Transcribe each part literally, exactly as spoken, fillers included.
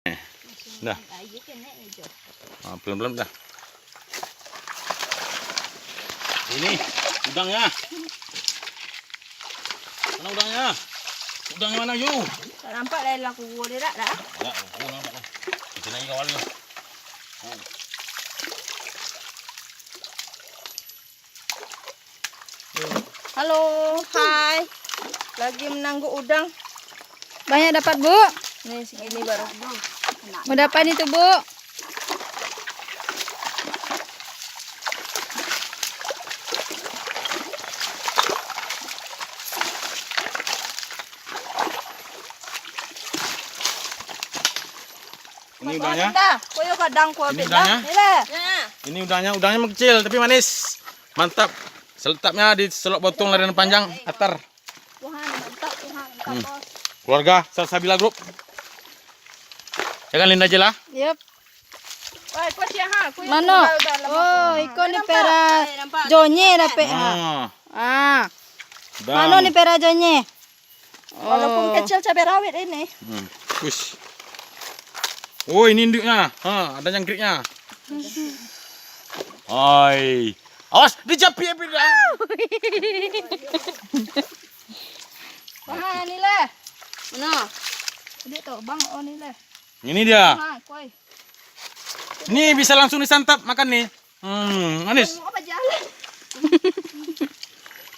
Dah. Ah, pelan-pelan dah. Ini udangnyo. Mana udangnyo? Udangnyo mano, Yu? Tak nampak lah, lah kubur dia dak, dah. Dak, oh, nampak lah. Di sini aja awalnyo. Oh. Halo, hai. Lagi menangguk udang. Banyak dapat, Bu? Nih, segini baru. Mau dapat itu, Bu? Ini udangnyo. Dah, koyo kadang ko. Ini udangnyo. Ini lah. Ini udangnyo, udangnyo mah kecil tapi manis. Mantap. Seletapnya di Selok Botong, Larian Panjang, Atar. Tuhan, mantap, Tuhan, mantap, hmm. Bos. Keluarga Salsabila Group. Ya kan, Linda Jela? Yep. Wah, iko sia, ha, iko yang mano? Tunggal dalam. Oh, iko ni pera jonye dapek, ha. Ah. Ah. Mano ni pera jonye? Walaupun kecil cabai rawit ini. Hmm. Ush. Oh, ini induknya. Ha, ada jangkriknya. Hai. Awas, dijapik api dah. Wah, ni lah. Mana? Dek tu, Bang, oh ni lah. Ini dia. Ha, koi. Ni bisa langsung disantap makan ni. Hmm, manis.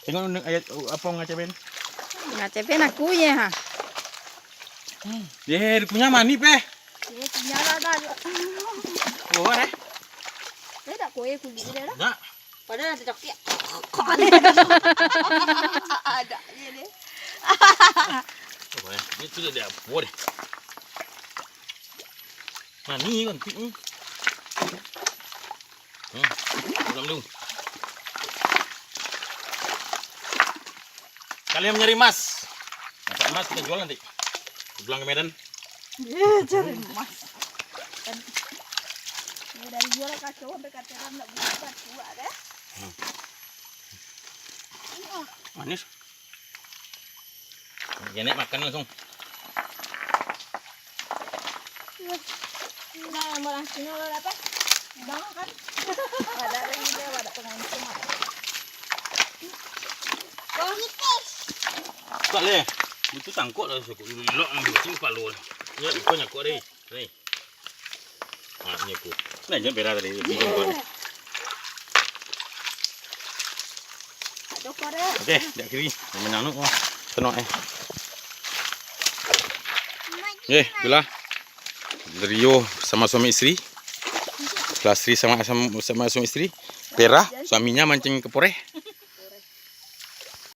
Tengok ayat apa ngaca ben? Ngaca ben aku ye ha. Ye, dia punya manis peh. Ye, punya lah dah. Oh, eh. Dia tak kue kulit dia dah. Dah. Padahal nanti cakik. Ada je deh. Apa ya? Ini tu dia apa deh? Nah, ni kan, ni. Hmm, dalam tu. Kalian mencari emas. Dapat emas kita jual nanti. Pulang ke Medan. Ye, cari emas. Kan. Ye, dari jual kacau sampai kateran nak buat kuat deh. Hmm. Manis. Genek makan langsung. Nah, orang Cina lo dapat. Bang kan? Ada lagi dia, ada pengunjung. Kau nipis. Tak leh. Itu tangkok lah, sokok lilok ambil tu kepala. Ya, ikutnya kok deh. Ni. Ah, ni aku. Nah, jangan berak tadi. Bingung kau ni. Okey, dak kiri. Menang tu. Oh. Senok eh. Eh, itulah. Rio sama suami isteri. Lastri sama, sama, sama suami isteri. Pera, suaminya mancing keporeh.